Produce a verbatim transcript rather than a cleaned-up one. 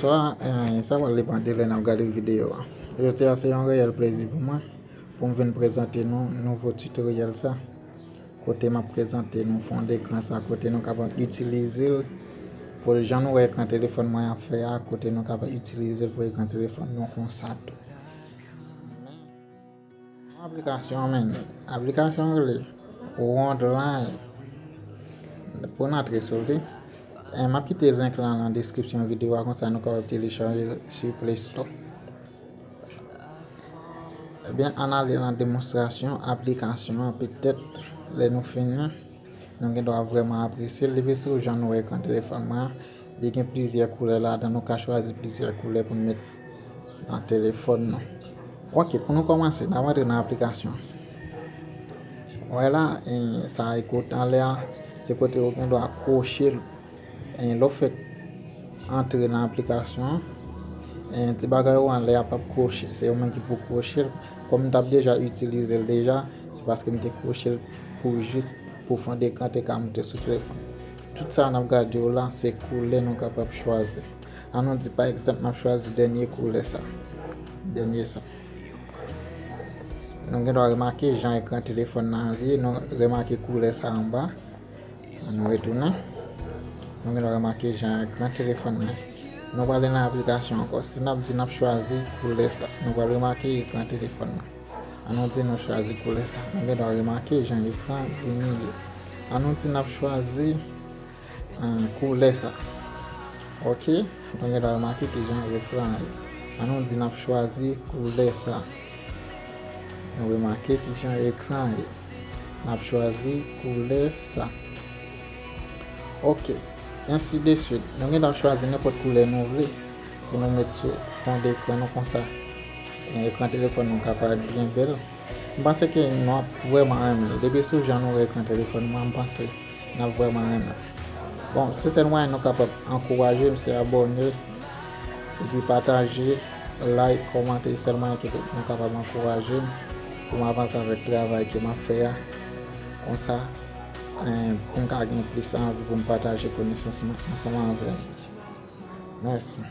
Sa, eh, sa pral depann de lè n ap gade videyo a. Jodi a se yon reyèl plezi pou mwen pou m vin prezante nou nouvo tutoriel sa. Kote m ap prezante nou fon dekran sa, kote nou kapab itilize l pou jan nou wè ekran telefòn mwen ap fè a, kote nou kapab itilize l pou ekran telefòn nou konsa tou. Yon aplikasyon, men aplikasyon rele Wonderline. Pou n antre sou li, eh, m ap kite link lan nan deskripsyon videyo a, konsa nou kapab telechaje l sou Play Store. Ebyen, ann ale nan demonstrasyon aplikasyon an, petèt lè nou fini, nou gen dwa vrèman apresye l. Depi sou jan nou wè ekran telefòn mwen an, li gen plizyè koulè ladan, nou ka chwazi plizyè koulè pou n met nan telefòn nou. Ok, pou nou kòmanse, n ap antre nan aplikasyon. Wè la, eh, sa e kote anlè a, se kote ou gen dwa kwoche l. Eh, lè w fèk antre nan aplikasyon an, eh, ti bagay ou anlè a p ap kwoche. Se ou menm ki pou kwoche l. Kòm m t ap deja itilize l deja, se paske m te kwoche l pou jis pou fon dekran te ka moute sou telefòn. Tout sa n ap gade yo la, se koulè nou kapab chwazi. An nou di, pa egzanp, m ap chwazi dènye koulè sa. Dènye sa. Nou gen dwa remake jan ekran telefòn nan ye, nou remake koulè sa anba. An nou retounen. Nou gen dwa remake jan ekran telefòn nan. Nou prale nan aplikasyon ankò. Si n ap di n ap chwazi koulè sa, nou pral remake ekran telefòn nan. An nou di nou chwazi koulè sa. Nou gen dwa remake jan ekran vini ye. An nou di n ap chwazi, eh, koulè sa. Ok, nou gen dwa remake ki jan ekran an ye. An nou di n ap chwazi koulè sa. Nou remake ki jan ekran an ye. N ap chwazi koulè sa. Ok, ensi de swit. Nou gen dwa chwazi nenpòt koulè nou vle pou nou met sou fon dekran nou konsa. Ekran telefòn nou ka parèt byen bèl. M panse ke nou ap vrèman renmen l. Depi sou jan nou wè ekran telefòn mwen, m panse n ap vrèman renmen l. Bon, se sèl mwayen nou kapab ankouraje m, se abòne, epi pataje, like, kòmante, sèl mwayen ke nou kapab ankouraje m pou m avanse avèk travay ke m ap fè a. Konsa, eh, pou m ka gen plis anvi pou m pataje konesans mwen ansanm avè nou. Mèsi.